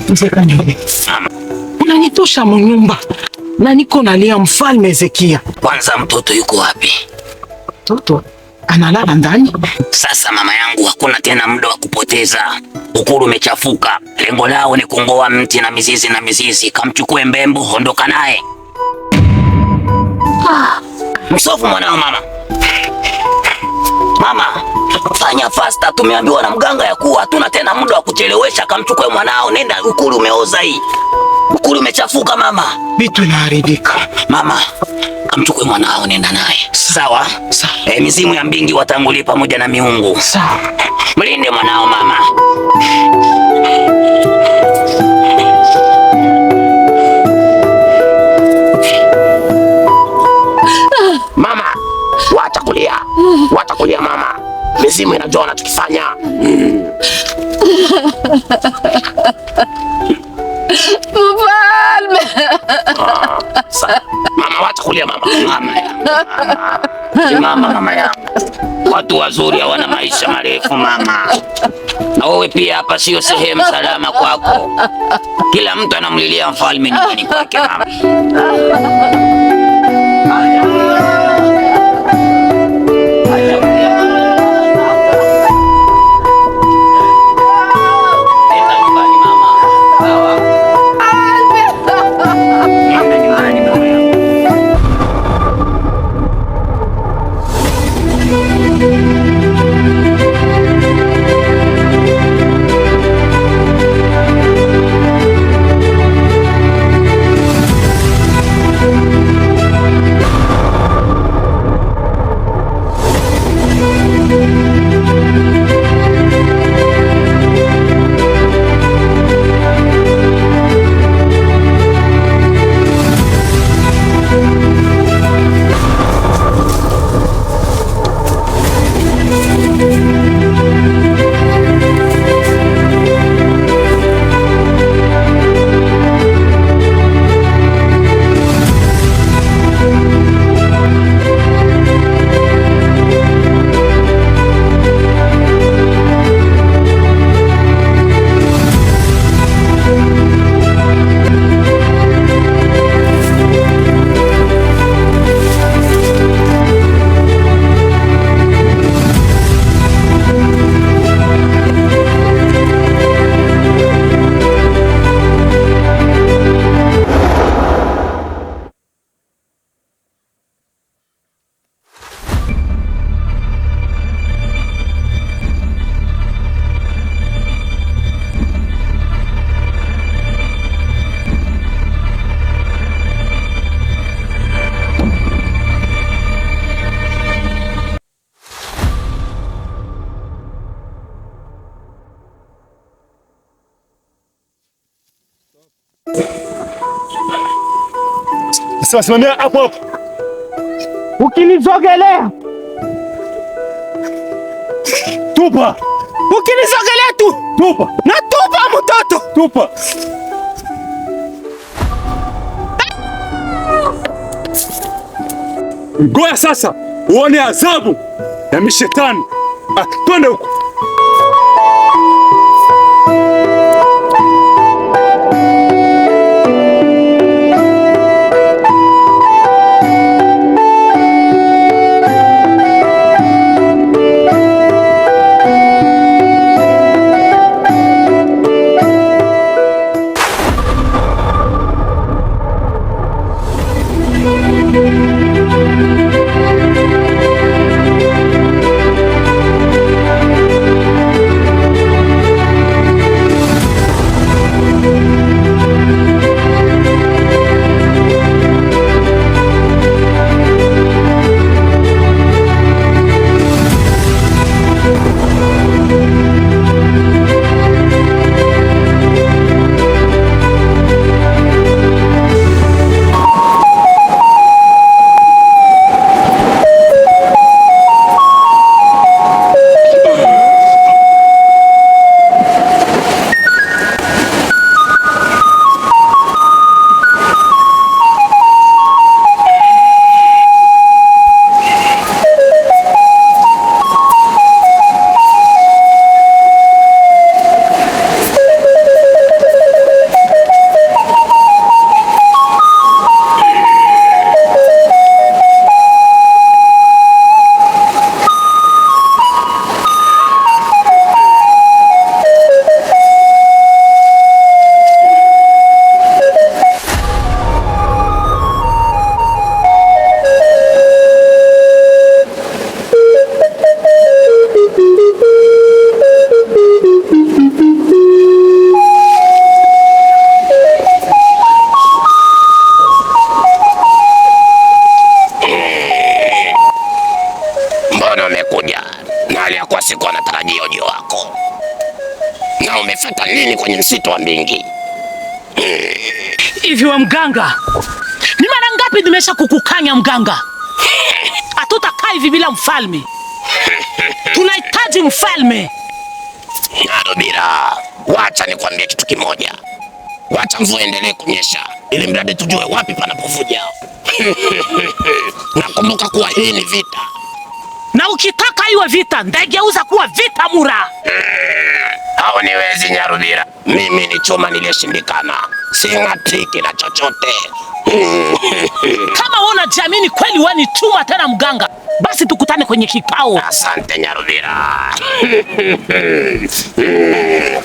Mzee Kanyole, unanitosha munyumba na niko nalia mfalme Ezekia. Kwanza mtoto yuko wapi? Mtoto analala ndani. Sasa mama yangu, hakuna tena muda wa kupoteza. Ukuru umechafuka, lengo lao ni kungoa mti na mizizi na mizizi. Kamchukue Mbembo, ondoka naye. Msofu mwanao mama. Mama, fanya fasta, tumeambiwa na mganga ya kuwa hatuna tena muda wa kuchelewesha. Kamchukue mwanao, nenda, ukuru umeoza hii. Ukuru umechafuka mama. Vitu inaharibika. Mama, kamchukue mwanao, nenda naye. Sawa? Sawa. Mizimu ya mbingi watangulie pamoja na miungu. Sawa. Mlinde mwanao mama. Mama, wacha kulia. Wacha kulia mama. Mizimu inajua wanachokifanya. Mfalme. Mama, wacha kulia mama. Mama yangu. Mama, mama yangu. Watu wazuri hawana maisha marefu mama. Na wewe pia hapa sio sehemu salama kwako. Kila mtu anamlilia mfalme nyumbani kwake mama. Nenda nyumbani mama. Sawa. Nenda nyumbani mama yangu. Simamia hapo hapo. Ukinizogelea, Tupa, ukinizogelea tu tupa, natupa mtoto. Tupa. Ngoja sasa uone adhabu ya mishetani. Ah, twende huko. nini kwenye msitu wa Mbingi? Hivi we mganga, ni mara ngapi nimesha kukukanya mganga? Hatutakaa hivi bila mfalme. Tunahitaji mfalme. Nyarubira, wacha nikwambie kitu kimoja. Wacha mvua endelee kunyesha ili mradi tujue wapi panapovuja. Nakumbuka kuwa hii ni vita, Na ukitaka iwe vita, ndageuza kuwa vita mura. Hao ni wezi Nyarubira. Mimi ni chuma niliyeshindikana, sing'atiki na chochote. Kama wewe unajiamini kweli wewe ni chuma tena mganga, basi tukutane kwenye kikao. Asante Nyarubira.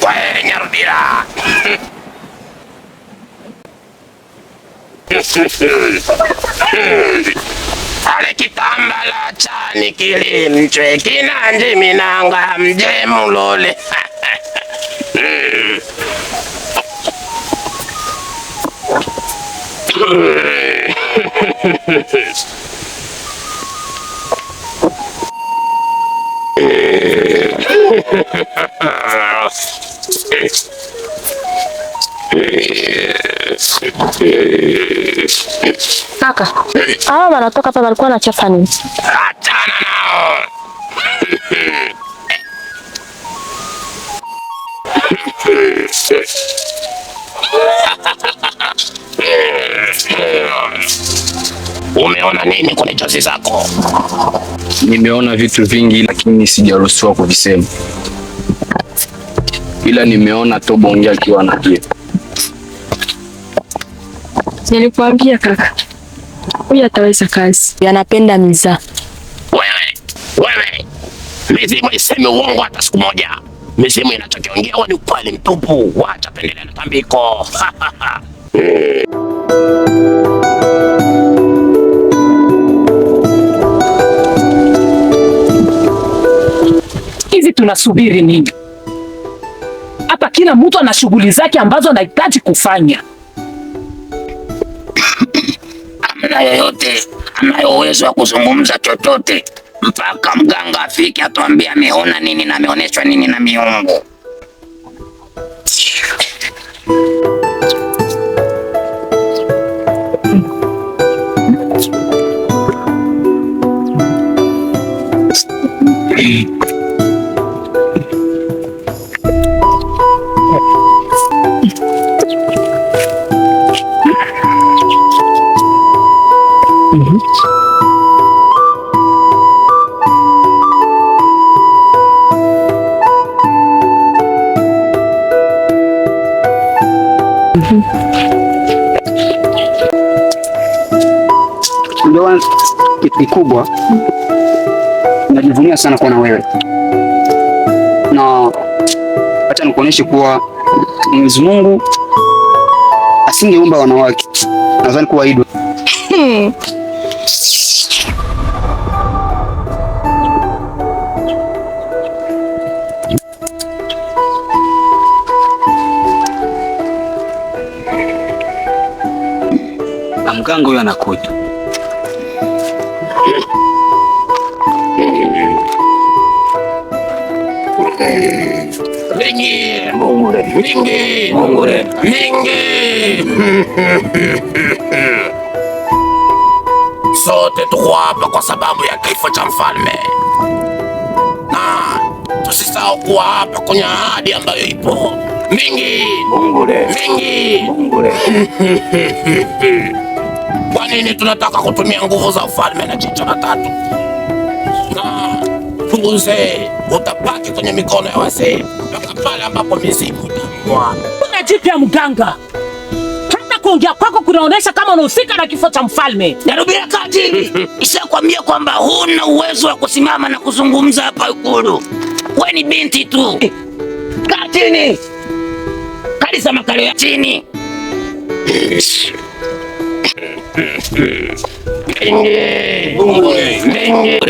Kwaheri Nyarubira. Ale kitambala chani kilimchwe kinanji minanga mje mulole. Kaka, hawa wanatoka hapa walikuwa na chafa nini? Achana nao. Umeona nini kwenye chozi zako? Nimeona vitu vingi lakini sijaruhusiwa kuvisema, ila nimeona Tobonge akiwa analia. Nilikuambia kaka, huyu ataweza kazi, anapenda mizaa. Wewe, mizimu isemi uongo hata siku moja. Mizimu inachokiongea huwa ni ukweli mtupu. Wacha pendelea na tambiko. Hivi tunasubiri nini hapa? Kila mtu ana shughuli zake ambazo anahitaji kufanya. Hamna yoyote anayo uwezo wa kuzungumza chochote mpaka mganga afike atuambie ameona nini na ameonyeshwa nini na miungu. Ndoa kitu kikubwa, najivunia sana kuwa na wewe, na acha nikuonyeshe kuwa Mwenyezi Mungu asingeumba wanawake, nadhani kuwa idol. Mganga huyo anakuja. Mingi, mingi, mingi. Sote tuko hapa kwa sababu ya kifo cha mfalme, na tusisahau kuwa hapa kwenye ahadi ambayo ipo mingi, mingi. Kwa nini tunataka kutumia nguvu za ufalme na jicho la tatu? Na uzee utabaki kwenye mikono ya wazee mpaka pale ambapo mizimu itaamua. Kuna jipya mganga, hata kuongea kwako kunaonesha kama unahusika na kifo cha mfalme. Nyarubira, kaa chini. Ishakwambia kwamba huna uwezo wa kusimama na kuzungumza hapa Ikulu. We ni binti tu. Kaa chini. Kalisa makalio ya chini. Mingi, mingi.